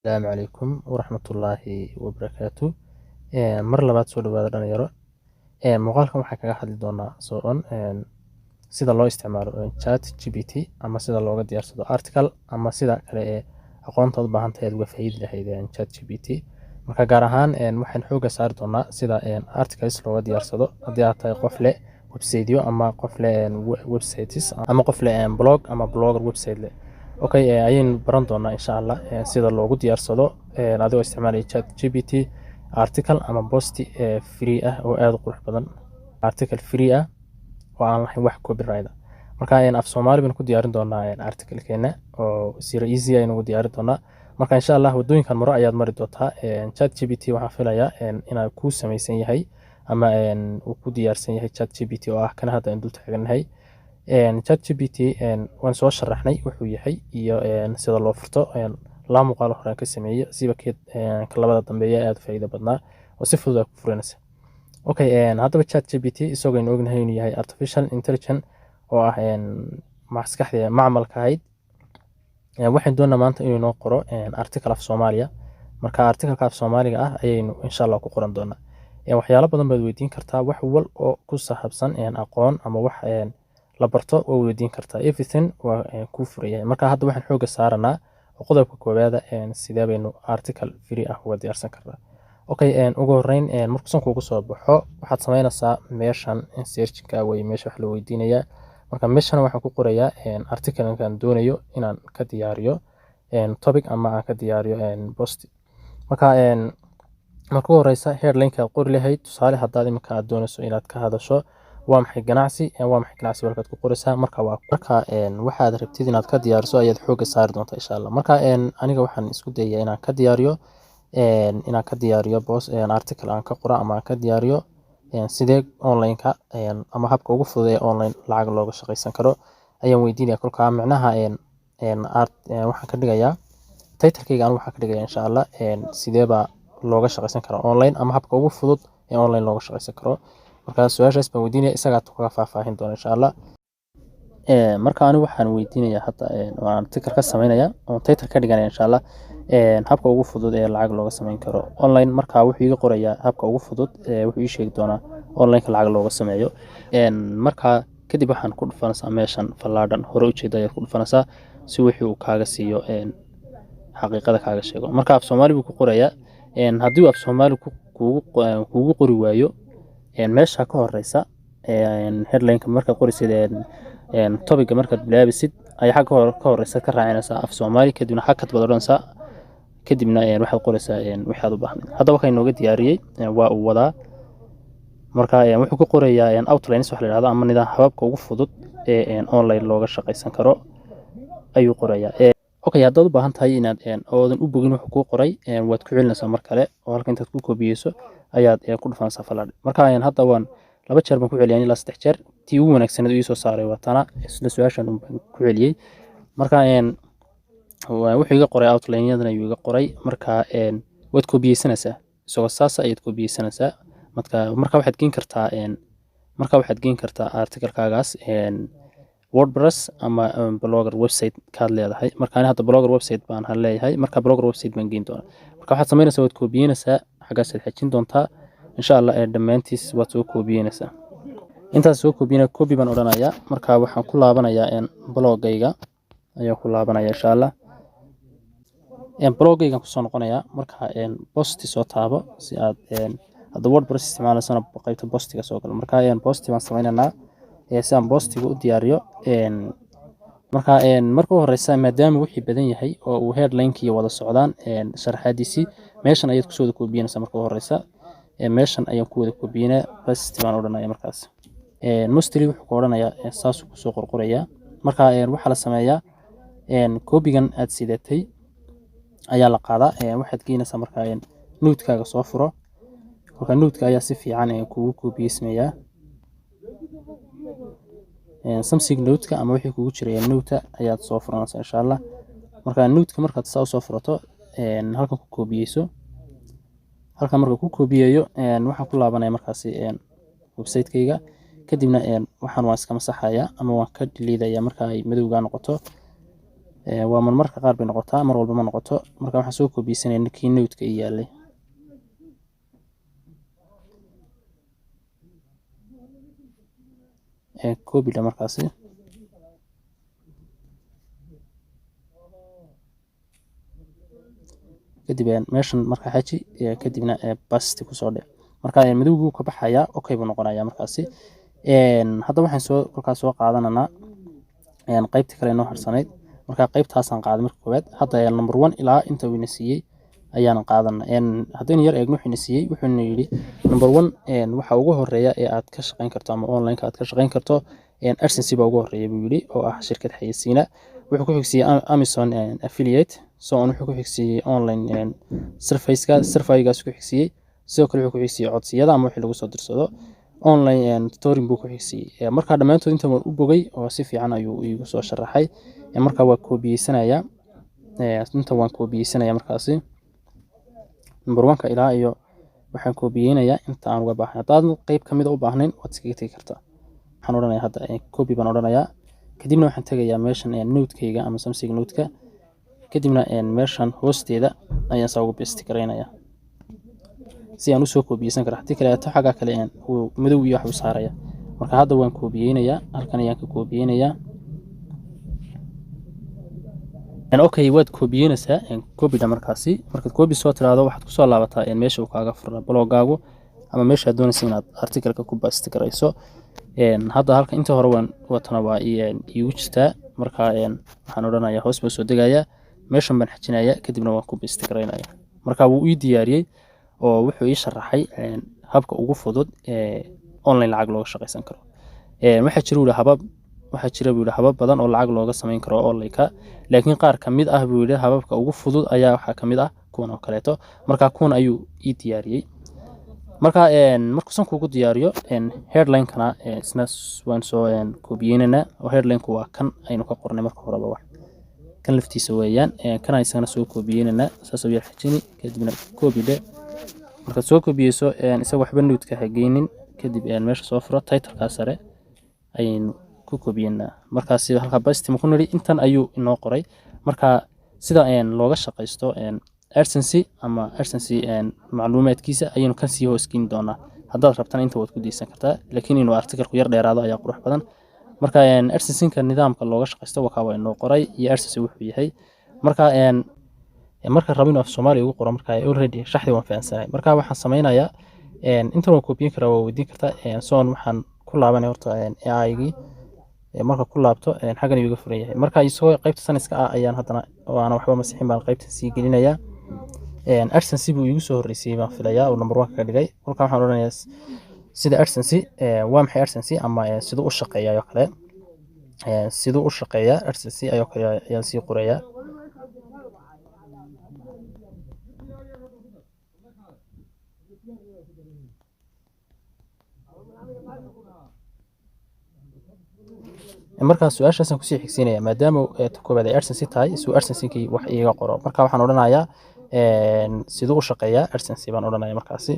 Asalaamu calaykum waraxmatullaahi wabarakaatu. Mar labaad soo dhawaada, dhalinyaro. Muuqaalkan waxaan kaga hadli doonaa soo on sida loo isticmaalo Chat GPT ama sida looga diyaarsado article ama sida kale ee aqoonta u baahan tahay aad uga faa'iidi lahayd Chat GPT. Marka gaar ahaan waxaan xooga saari doonaa sida articles looga diyaarsado haddii aad tahay qof leh website-yo ama qof leh websites ama qof leh blog ama blogger website leh. Okay, ayaynu baran doonaa insha Allah sida loogu diyaarsado adigoo isticmaalaya Chat GPT article ama post free ah oo aad u qurux badan, article free ah oo aan lahayn wax copyright ah. Marka af Soomaali baynu ku diyaarin doonaa article-keena oo sira easy ayaynu ugu diyaarin doonaa. Marka insha Allah waddooyinkan maro ayaad mari doontaa. Chat GPT waxaan filayaa inaa kuu samaysan yahay ama uu ku diyaarsan yahay Chat GPT oo ah kana hadda aan dul taaganahay. Chat GPT waan soo sharaxnay wuxuu yahay iyo sida loo furto. Laba muuqaal hore aan ka sameeyey, siba keed ka labada dambeeya aad u faa'iido badnaa oo si fudud aad ku furanaysa. Okay, haddaba Chat GPT isagoo aynu ognahay inuu yahay artificial intelligence oo ah maskaxda macmalka ahayd, waxaynu doonaa maanta inuu inoo qoro article af Soomaaliya. Marka article-ka af Soomaaliga ah ayaynu insha Allah ku qoran doonaa. Waxyaalo badan baad weydiin kartaa, wax wal oo ku saabsan aqoon ama wax la barto waa weydiin kartaa, everything waa kuu furayahay. Marka hadda waxaan xooga saaranaa qodobka koowaada, sidee baynu article free ah uga diyaarsan karnaa. Okay, ugu horreyn markuu san kuugu soo baxo, waxaad samaynaysaa meeshan searching-ka wey, meesha wax la weydiinayaa. Marka meeshan waxaan ku qorayaa article-kan doonayo inaan ka diyaariyo topic ama aan ka diyaariyo post. Marka marka ugu horeysa headline-ka aad qori lahayd, tusaale haddaad iminka aad doonayso inaad ka hadasho waa maxay ganacsi, waa maxay ganacsi halkaad ku qoraysaa. Marka waa marka waxaad rabtid inaad ka diyaariso ayaad xoogga saari doontaa insha Allah. Marka aniga waxaan isku dayayaa inaan ka diyaariyo post, article aan ka qoro ama aan ka diyaariyo sidee online-ka ama habka ugu fudud ee online lacag looga shaqaysan karo ayaan weydiinaya. Kolkaa micnaha waxaan ka dhigayaa title-kayga, anigu waxaan ka dhigayaa insha Allah sidee baa looga shaqaysan karaa online ama habka ugu fudud ee online looga shaqaysan karo. Marka su-aashaas baan weydiinaya, isagaa kaga faahfaahin doona insha Allah. Marka anigu waxaan weydiinayaa hadda oo aan article ka sameynaya oon title ka dhiganaya insha Allah habka ugu fudud ee lacag looga sameyn karo online. Marka wuxuu iga qorayaa habka ugu fudud ee wuxuu ii sheegi doonaa online-ka lacag looga sameeyo. Marka kadib waxaan ku dhufanaysaa meeshan fallaadhan hore ujeeda ayaad ku dhufanaysaa si wixii uu kaaga siiyo xaqiiqada kaaga sheego. Marka af Soomaali buu ku qorayaa. Haddii uu af Soomaali kuugu qori waayo, meesha ka horeysa headline-ka markaad qoraysid, topic-ga markaad bilaabaysid, ayaa xagga ka horeysa ka raacinaysaa af Soomaali, kadibna hakad baad odhanaysaa, kadibna waxaad qoraysaa wixii aad u baahnayd. Haddaba kan inooga diyaariyey waa uu wadaa. Marka wuxuu ku qorayaa outlines wax la yidhahdo ama nidaam hababka ugu fudud ee online looga shaqaysan karo ayuu qorayaa. Okay, haddaad u baahan tahay inaad oodan u bogin wuxuu kuu qoray, waad ku celinaysaa mar kale oo halka intaad ku koobiyeyso ayaad ku dhufanaysaa fallaadh. Marka hadda waan laba jeer baan ku celiyay ilaa saddex jeer, tii ugu wanaagsaneed uu ii soo saaray waa tana, isla su-aashan un baan ku celiyey. Marka wuxuu iga qoray outline-yadan ayuu iga qoray. Marka waad koobiyeysanaysaa, isagoo saasa ayaad koobiyeysanaysaa. Marka waxaad geen kartaa article-kaagaas WordPress ama blogger website kaad leedahay. Marka ani hadda blogger website baan leeyahay, marka blogger website baan geen doonaa. Marka waxaad samaynaysaa waad koobiyeynaysaa, xaggaasaad xejin doontaa insha Allah. Dhammaantiis waad soo koobiyeynaysaa. Intaas soo koobiyena, copy baan odhanayaa. Marka waxaan ku laabanayaa blogayga ayaan ku laabanaya insha Allah. Blogaygan kusoo noqonayaa. Marka post-i soo taabo si aad hadda WordPress isticmaalaysana qaybta post-iga soo galo. Marka post-i baan sameynaynaa si aan post-iga u diyaariyo. Marka marka u horeysa, maadaama wixii badan yahay oo uu headline-kii wada socdaan sharaxaadiisii, meeshan ayaad kusoo wada koobiyanaysaa. Marka u horeysa meeshan ayaan ku wada koobiyanaa, paste baan odhanaya. Markaas mostly wuxuu ku odhanayaa saasuu kusoo qorqorayaa. Marka waxaa la sameeyaa koobigan aad sidatay ayaa la qaadaa, waxaad geynaysaa marka note-kaaga soo furo. Kolka note-ka ayaa si fiican kugu koobiyeysmayaa. Samsung Note-ka ama wixii kugu jiray note ayaad soo furanaysaa insha Allah. Marka note-ka markaad saa usoo furato, halkan ku koobiyeyso. Halkan marka ku koobiyeeyo, waxaan ku laabanaya markaasi website-kayga. Kadibna waxaan waan iska masaxaya ama waan ka delete-aya marka ay madowga noqoto. Waa marmarka qaar bay noqotaa, mar walba ma noqoto. Marka waxaan soo koobiyeysanaya kii note-ka ii yaalay. Copy dha markaasi. Kadib meeshan marka xaji, kadibna paste kusoo dhe. Marka madowguu ka baxayaa, okay buu noqonayaa markaasi. Hadda waxaan soo kolkaas soo qaadananaa qaybta kale inoo harsanayd. Marka qaybtaasaan qaaday marka koowaad. Hadda number 1 ilaa inta uu ina siiyey ayaan qaadanaa. Haddaynu yar eegno wuxuu ina siiyey, wuxuuna yidhi number 1 waxa ugu horeeya ee aad ka shaqayn karto ama online-ka aad ka shaqayn karto, AdSense baa ugu horeeya buu yidhi, oo ah shirkad xayeysiina. Wuxuu ku xigsiiyey Amazon affiliate, so on. Wuxuu ku xigsiiyey online survey-ga, survey-gaas ku xigsiiyey. Sidoo kale wuxuu ku xigsiiyey codsiyada ama wixii lagu soo dirsado. Online tutoring buu ku xigsiiyey. Marka dhammaantood intan waan u bogay oo si fiican ayuu iigu soo sharaxay. Marka waa koobiyeysanaya, inta waan koobiyeysanaya markaasi. Number 1-ka ilaa iyo waxaan koobiyeynayaa inta aan uga baahnayn. Haddaad qayb ka mid a u baahnayn, waad iskaga tegi kartaa. Waxaan odhanayaa hadda copy baan odhanayaa. Kadibna waxaan tegayaa meeshan note-kayga ama Samsung Note-ka. Kadibna meeshan hoosteeda ayaan saa ugu paste garaynayaa si aan usoo koobiyeysan karo. Haddii kaleeto xagga kale uu madow iyo wax u saaraya. Marka hadda waan koobiyeynayaa, halkan ayaan ka koobiyeynayaa. Okay, waad koobiyeynaysaa, copy dha markaasi. Markaad copy soo tiraahdo, waxaad kusoo laabataa meesha uu kaaga furna blog-gaagu ama meesha aad doonaysa inaad article-ka ku paste garayso. Hadda halka inta hore waan watana waa iigu jirtaa. Marka waxaan odhanayaa hoos baan soo degayaa, meeshan baan xajinayaa, kadibna waan ku paste garaynayaa. Marka wuu ii diyaariyey oo wuxuu ii sharaxay habka ugu fudud ee online lacag looga shaqaysan karo. Waxaa jira buu yidhi habab, waxaa jira buu yidhi habab badan oo lacag looga samayn karo online-ka, laakiin qaar ka mid ah buu yidhi hababka ugu fudud ayaa waxaa ka mid ah kuwan oo kaleeto. Marka kuwan ayuu ii diyaariyey. Marka markuu san kuugu diyaariyo, headline-kana isna waan soo koobiyeynaynaa, oo headline-ku waa kan aynu ka qornay marka horeba, wax kan laftiisa weeyaan. Kana isagana soo koobiyeynaynaa, saas oo yar xajini, kadibna copy dhe. Markaad soo koobiyeyso, isaga waxba note-ka ha geynin. Kadib meesha soo furo, title-ka sare ayaynu ku koobiyeynaa. Markaasi halka paste ma ku nidhi, intan ayuu inoo qoray. Marka sida looga shaqaysto AdSense ama AdSense macluumaadkiisa ayaynu kan sii hoos geyn doonaa. Haddaad rabtana inta waad ku deysan kartaa, laakiin inuu article-ku yar dheeraado ayaa qurux badan. Marka AdSense-ka nidaamka looga shaqaysto wakaa waa inoo qoray iyo AdSense wuxuu yahay. Marka marka rabo inuu af Soomaali ugu qoro, marka already shaxdii waan fahansanahay. Marka waxaan sameynayaa, intan waan koobiyin karaa, waa weydiin kartaa. Soon waxaan ku laabanaya horta AI-gii. Marka ku laabto, xaggan ayuu iga furan yahay. Marka isagoo qaybta saniska ah ayaan haddana oo aanan waxba masixin baan qaybta sii gelinayaa. AdSense buu iigu soo horreysiyey baan filayaa, oo number 1 kaga dhigay. Kolka waxaan odhanayaa sida AdSense, waa maxay AdSense ama siduu u shaqeeyaa oo kale, siduu u shaqeeyaa AdSense ayoo kale ayaan sii qorayaa. Markaa su-aashaasaan kusii xigsiinaya, maadaama ta koowaad ay AdSense tahay, si uu AdSense-kii wax iiga qoro. Marka waxaan odhanayaa siduu u shaqeeyaa AdSense baan odhanaya markaasi.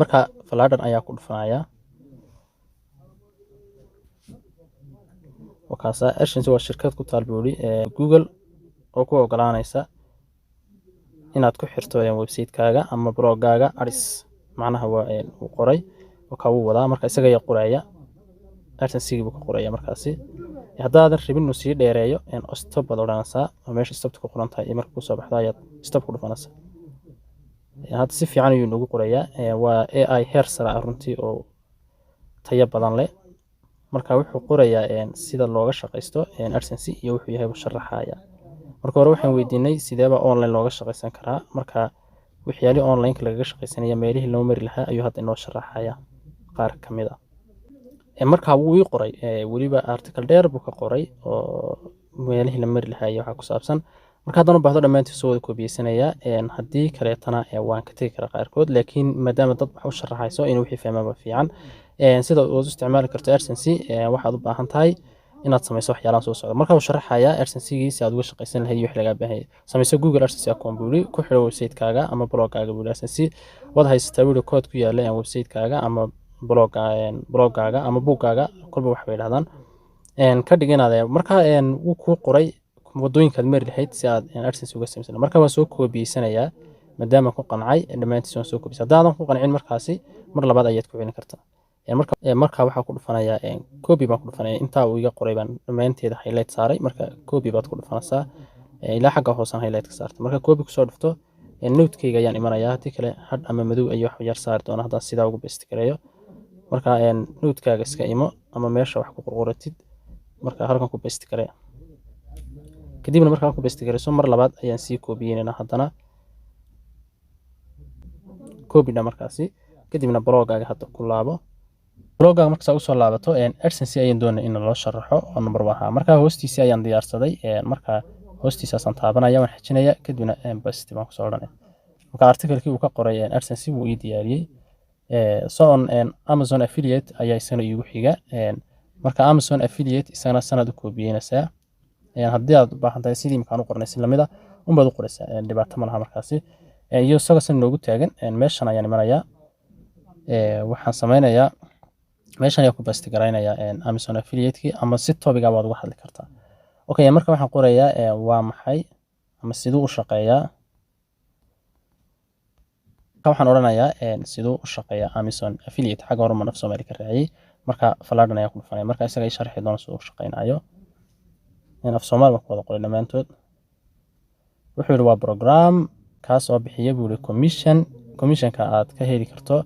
Marka falaadhan ayaa ku dhufanaya. Wakaasa AdSense waa shirkad ku taal buu yidhi Google oo ku ogolaanaysa inaad ku xirto website-kaaga ama blog-gaaga ads. Macnaha waa uu qoray, wakaa wuu wadaa. Marka isaga ayaa qoraya, AdSense-gii buu ka qoraya markaasi. Haddaadan rabin inuu sii dheereeyo, stop baad odhanaysaa, oo meesha stop ku qoran tahay iyo marka kusoo baxdo ayaad stop ku dhufanaysaa. Hadda si fiican ayuu inoogu qorayaa. Waa AI heer sare ah runtii oo tayo badan leh. Marka wuxuu qorayaa sida looga shaqaysto AdSense iyo wuxuu yahay buu sharaxaya. Marka hore waxaan weydiinay sideeba online looga shaqaysan karaa. Marka waxyaalihii online-ka lagaga shaqaysanaya, meelihii loo mari lahaa ayuu hadda inoo sharaxaya qaar ka mid ah. Marka wuu ii qoray, weliba article dheer buu ka qoray oo meelihii la mari lahaa iyo waxa ku saabsan. Marka haddaan u baahdo dhammaantii soo wada koobiyeysanayaa, haddii kaleetana waan ka tegi karaa qaarkood, laakiin maadaama dad wax u sharaxayso inuu wixii fahmaan baa fiican. Sida uad u isticmaali karto AdSense, waxaad u baahan tahay inaad samayso waxyaalahan soo socda. Marka uu sharaxayaa AdSense-gii si aad uga shaqaysan lahayd iyo wixii lagaa baahan yahay. Samayso Google AdSense account buu yidhi, ku xidho website-kaaga ama blog-gaaga buu yidhi AdSense. Waad haysataa buu yidhi code ku yaalla website-kaaga ama blog-gaaga ama buuggaaga, kolba wax bay yidhahdaan. Ka dhig inaad marka wuu kuu qoray. wadooyinkaad mari lahayd si aad AdSense uga samaysan. Marka waan soo koobiyeysanayaa maadaama ku qancay dhammaantiis waan soo koobiyey. Haddaadan ku qancin markaasi mar labaad ayaad ku celin kartaa. Marka waxaa ku dhufanayaa copy baan ku dhufanaya. Intaa uu iga qoray baan dhammaanteeda highlight saaray. Marka copy baad ku dhufanaysaa, ilaa xagga hoosan highlight ka saartay. Marka copy kusoo dhufto, note-kayga ayaan imanayaa. Haddii kale hadh ama madow ayuu wax yar saari doonaa haddaan sidaa ugu paste gareeyo. Marka note-kaaga iska imo ama meesha wax ku qorqoratid, marka halkan ku paste garee. Kadibna markaan ku paste gareyso, mar labaad ayaan sii koobiyeynayna haddana. Copy dha markaasi, kadibna blogaaga hadda ku laabo. Blogaaga markaas usoo laabato, AdSense ayaan doonay in loo sharaxo oo number one ahaa. Marka hoostiisii ayaan diyaarsaday. Marka hoostiisaasaan taabanaya, waan xejinaya, kadibna paste baan kusoo odhanaya. Marka articlekii uu ka qoray AdSense wuu ii diyaariyey. So on Amazon affiliate ayaa isana iigu xiga. Marka Amazon affiliate isagana sanad u koobiyeynaysaa. Haddii aad u baahan tahay sidii imkaan u qornay si lamid ah unbaad u qoraysaa, dhibaato ma laha markaasi. Iyo isagoo san noogu taagan, meeshan ayaan imanayaa. Waxaan sameynayaa meeshan ayaa ku paste garaynayaa Amazon affiliate-kii, ama si topic-ga waad uga hadli kartaa. Okay, marka waxaan qorayaa waa maxay ama siduu u shaqeeyaa. Waxaan odhanayaa siduu u shaqeeyaa Amazon affiliate. Xagga hore ma af Soomaali ka raaciyey. Marka falaadhan ayaa ku dhufanaya. Marka isaga i sharxi doona siduu u shaqeynayo. Af Soomaali baan ku wada qoray dhammaantood. Wuxuu yidhi waa program kaas oo bixiya, buu yidhi, commission, commissionka aad ka heli karto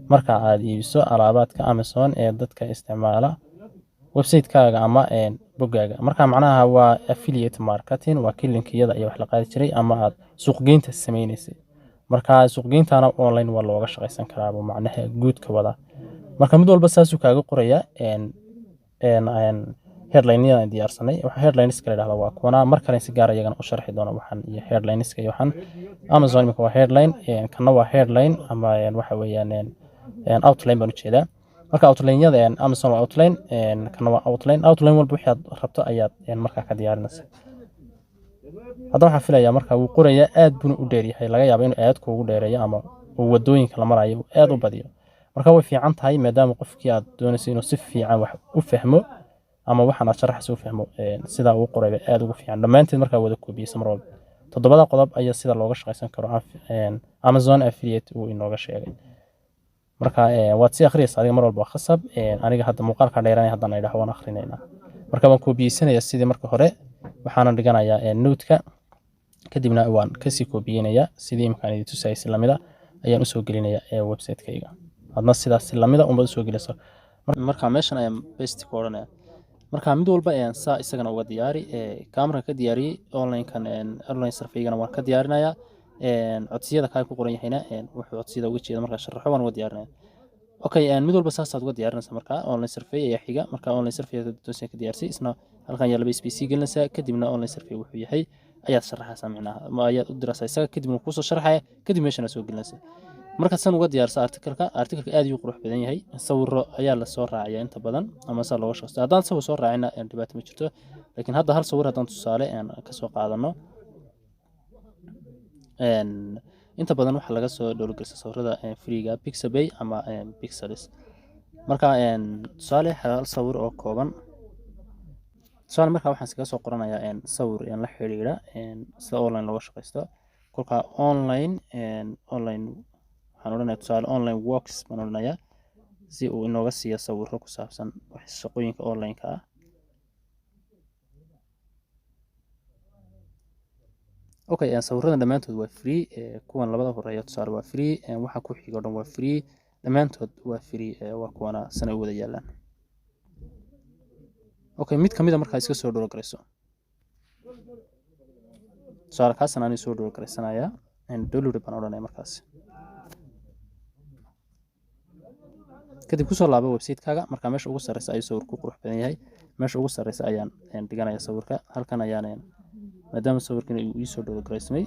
marka aad iibiso alaabaadka Amazon ee dadka isticmaala website-kaaga ama boggaaga. Marka macnaha waa affiliate marketing, waa kii linkiyada iyo wax la qaadi jiray ama aad suuqgeynta sameynaysay. Marka suuqgeyntana online waa looga shaqaysan karaa buu macnaha guud ka wadaa. Marka mid walba saasuu kaaga qoraya. Headline-yada aan diyaarsanay, waxa headlines kala dhahda waa kuwana. Mar kale si gaar iyagana u sharxi doono waxan iyo headlineska iyo waxan. Amazon imika waa headline, kana waa headline ama waxa weeyaan outline baan ujeedaa. Marka outline-yada Amazon waa outline, kana waa outline. Outline walba wixii aad rabto ayaad markaa ka diyaarinaysa. Hadda waxaan filayaa marka wuu qorayaa, aad buuna u dheeryahay. Laga yaabo inuu aad kuugu dheereeyo ama uu wadooyinka la marayo uu aad u badiyo. Marka way fiican tahay maadaama qofkii aad doonayso inuu si fiican wax u fahmo ama waxaan aad sharaxaysa u fahmo, sidaa uu qorayba aad ugu fiican. Dhammaanteed markaa wada koobiyeysa mar walba toddobada qodob ayaa sida looga shaqaysan karo Amazon affiliate uu inooga sheegay. Marka waad sii akhriyaysaa adiga mar walba, waa khasab. Aniga hadda muuqaalka dheeranaya haddana idhaho waan akhrinaynaa. Marka waan koobiyeysanaya sidii marka hore, waxaana dhiganayaa note-ka, kadibna waan kasii koobiyeynayaa sidii imkaan idin tusayay. Si lamida ayaan usoo gelinayaa website-kayga, adna sidaas si lamida unbaad usoo gelaysa. Marka meeshan ayaan paste ku odhanaya. Marka mid walba ayaan saa isagana uga diyaari. Camera ka diyaariyey online-kan, online survey-gana waan ka diyaarinayaa. Codsiyada kaa ku qoran yahayna, wuxuu codsiyada uga jeeda markaa sharaxo waan uga diyaarinaya. Okay, mid walba saasaad uga diyaarinaysa. Marka online survey ayaa xiga. Marka online survey doonaysa ka diyaarsay, isna halkan ayaa laba space gelinaysaa, kadibna online survey wuxuu yahay ayaad sharaxaysaa, micnaha ama ayaad u diraysaa isaga, kadibna kuusoo sharaxaya, kadib meeshana soo gelinaysa. Markaad san uga diyaarsa articleka, articleka aad ayuu qurux badan yahay. Sawiro ayaa lasoo raaciya inta badan ama saa looga shaqeysto. Haddaan sawir soo raacina dhibaato ma jirto, laakiin hadda hal sawir haddaan tusaale kasoo qaadano, inta badan waxaa laga soo dhowrgelisa sawirada freega Pixabay ama Pexels. Marka tusaale hal sawir oo kooban tusaale, marka waxaan iskaga soo qoranayaa sawir la xiriira sida online looga shaqeysto. Kolka online waxaan odhanayaa tusaale online works baan odhanayaa, si uu inooga siiyo sawiro ku saabsan wax shaqooyinka online-ka ah. Okay, sawiradan dhammaantood waa free. Kuwan labada horeeya tusaale waa free, waxa ku xiga oo dhan waa free, dhammaantood waa free. Waa kuwana sana u wada yaalaan. Okay, mid kamid a markaa iska soo dhowro garayso. Tusaale kaasan aniga soo dhowro garaysanayaa, download baan odhanaya markaas. Kadib kusoo laabo website-kaaga. Markaa meesha ugu sarreysa ayuu sawirku qurux badan yahay. Meesha ugu sarreysa ayaan dhiganaya sawirka. Halkan ayaan, maadaama sawirkan uu iisoo dhowro garaysmay,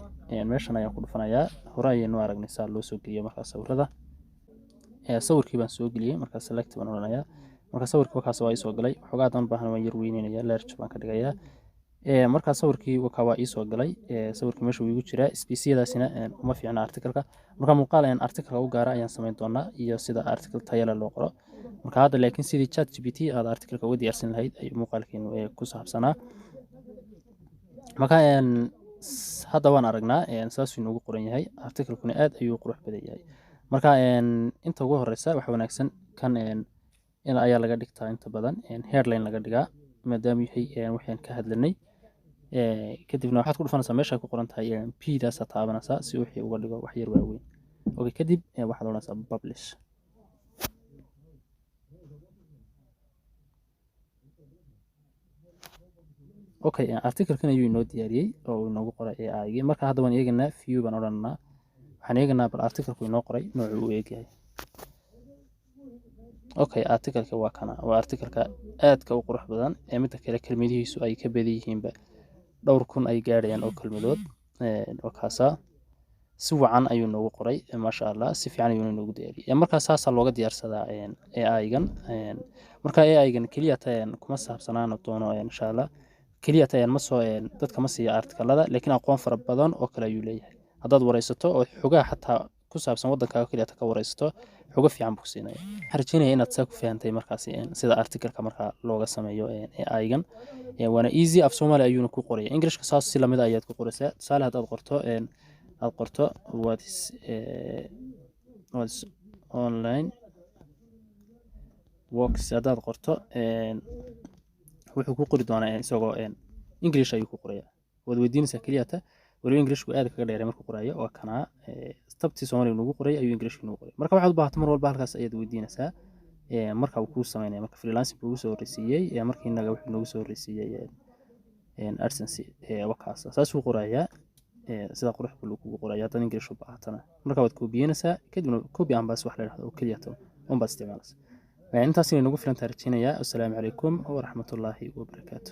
meeshan ayaan ku dhufanayaa. Hore ayaynu aragnay saa loo soo geliyo markaa sawirada. Sawirkii baan soo geliyey. Markaa select baan odhanayaa. Marka sawirkii wakaas waa iisoo galay. Waxoogaa haddaan u baahan waan yar weyneynaya, large baan ka dhigayaa. Markaa sawirkii waka waa iisoo galay. Sawirkii meesha wuu igu jiraa. Spaceyadaasina uma fiicna articleka. Marka muuqaal ayaan articleka u gaara ayaan samayn doonaa iyo sida article tayo leh loo qoro. Marka hadda laakiin sidii ChatGPT aad articleka uga diyaarsan lahayd ayuu muuqaalkeenu ku saabsanaa. Marka hadda waan aragnaa, saasuu inoogu qoran yahay. Articlekuna aad ayuu u qurux badan yahay. Marka inta ugu horeysa waxa wanaagsan kan in ayaa laga dhigtaa inta badan headline laga dhigaa, maadaama yahay waxaan ka hadlanay. Kadibna waxaad ku dhufanaysaa meesha ku qoran tahay p daasaa taabanaysaa si wixii uga dhigo wax yar waaweyn. Okay, kadib waxaad odhanaysaa publish. Okay, articlekan ayuu inoo diyaariyey oo uu inoogu qoray AI-gii. Marka hadda waan eeganaa, view baan odhanaa. Waxaan eeganaa bal articleku inoo qoray noocuu u eegyahay. Okay, articleka waa kana, waa articleka aadka u qurux badan ee midda kale kelmadihiisu ay ka badan yihiinba dhowr kun ay gaadhayaan oo kelmadood. Oo kaasaa si wacan ayuu noogu qoray, maasha Allah, si fiican ayuu noogu diyaariyey. Marka saasaa looga diyaarsadaa AI-gan. Marka AI-gan keliya ta kuma saabsanaan doono insha Allah. Keliya ta ma soo dadka ma siiya artikalada, laakiin aqoon fara badan oo kale ayuu leeyahay. Haddaad wareysato oo xogaha xataa ku saabsan waddankaaga keliya ta ka wareysato, xogo fiican buu ku siinaya. Waxaan rajeynaya inaad saa ku fahantay markaasi sida articleka markaa looga sameeyo AI-gan. Waana easy, af Soomaali ayuuna ku qoraya. Englishka saas si lamid ah ayaad ku qoraysaa. Tusaale haddaad qorto aad qorto what is online works haddaad qorto, wuxuu ku qori doonaa isagoo English ayuu ku qorayaa. Waad weydiinaysaa keliya ta waliba Englishku aad kaga dheeray markuu qorayo. Waa kanaa, tabtii Soomaaliga noogu qoray ayuu Englishka noogu qoray. Marka waxaad u baahato mar walba halkaas ayaad weydiinaysaa. Marka uu kuu sameynaya. Marka freelancing buu ugu soo horreysiiyey, markii innaga wuxuu noogu soo horreysiiyey AdSense. Wakaas saasuu qorayaa, sida qurux buu kugu qoraya haddaad English u baahatana. Marka waad koobiyeynaysaa, kadibna copy and paste wax la yidhahdo oo keliya ta unbaad isticmaalaysaa. Intaas inay nagu filan tahay rajeynayaa. Assalaamu calaykum waraxmatullaahi wabarakaatu.